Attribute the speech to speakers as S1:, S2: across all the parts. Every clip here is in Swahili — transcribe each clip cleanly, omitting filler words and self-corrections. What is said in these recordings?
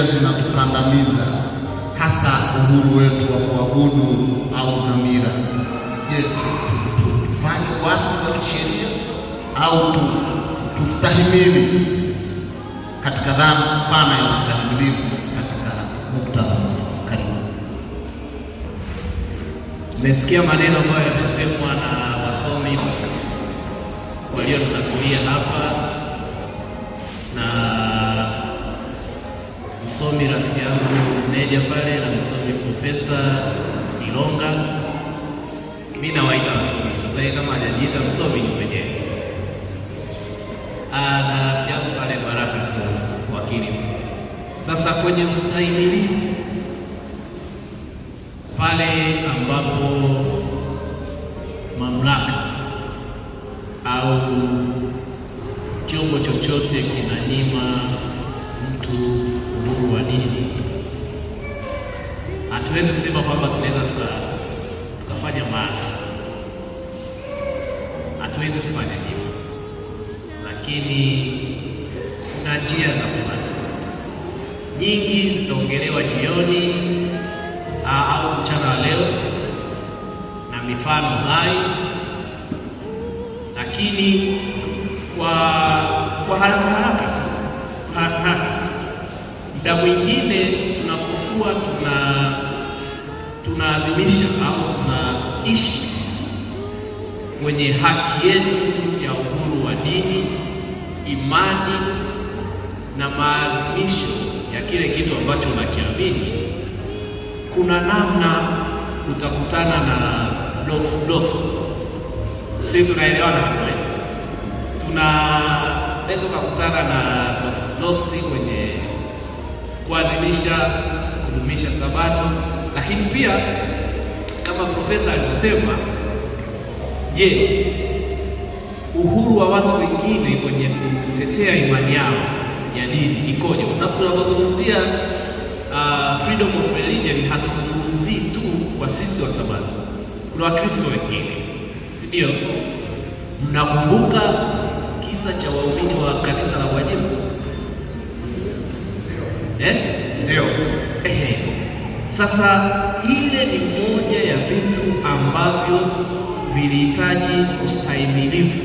S1: sheria zinatukandamiza, hasa uhuru wetu wa kuabudu au dhamira. Je, tufanye uasi wa kisheria au tustahimili katika dhana pana ya ustahimilivu katika muktadha mzima? Karibu.
S2: Nimesikia maneno ambayo yamesemwa na wasomi waliotangulia hapa na msomi rafiki yangu Meja pale na msomi Profesa Ilonga. Mimi nawaita wasomi sasa, kama hajajiita msomi ni mwenyewe. Na rafiki yangu pale Baraka Souls, wakili msomi. Sasa kwenye ustahimilivu pale ambapo mamlaka au chombo chochote kinanyima mtu uhuru wa dini, hatuwezi kusema kwamba tunaweza tukafanya maasi, hatuwezi kufanya hivyo, lakini kuna njia za kufanya nyingi, zitaongelewa jioni au mchana wa leo na mifano hai, lakini kwa haraka haraka tu, haraka haraka tu, muda mwingine tunapokuwa tunaadhimisha au tunaishi kwenye haki yetu ya uhuru wa dini, imani na maadhimisho ya kile kitu ambacho unakiamini, kuna namna utakutana na blocks blocks. Sisi tunaelewana hapo eh? Tunaweza kukutana na blocks blocks kwenye kuadhimisha, kudumisha Sabato, lakini pia kama profesa alivyosema, je, uhuru wa watu wengine kwenye kutetea imani yao ya dini ikoje? Kwa sababu tunapozungumzia freedom of religion hatuzungumzii tu kwa sisi wa Sabato, kuna Wakristo wengine, si ndio? Mnakumbuka kisa cha waumini wa kanisa la Gwajima eh?
S1: Ndio.
S2: Ehe. Sasa ile ni moja ya vitu ambavyo vilihitaji ustahimilivu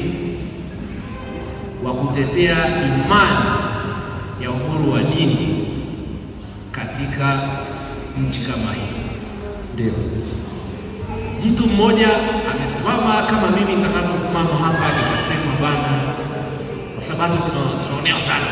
S2: wa kutetea imani ya uhuru wa dini katika nchi kama hii.
S1: Ndio.
S2: Mtu mmoja amesimama kama mimi nitakavyosimama hapa nikasema, bana, kwa sababu tunaonewa sana.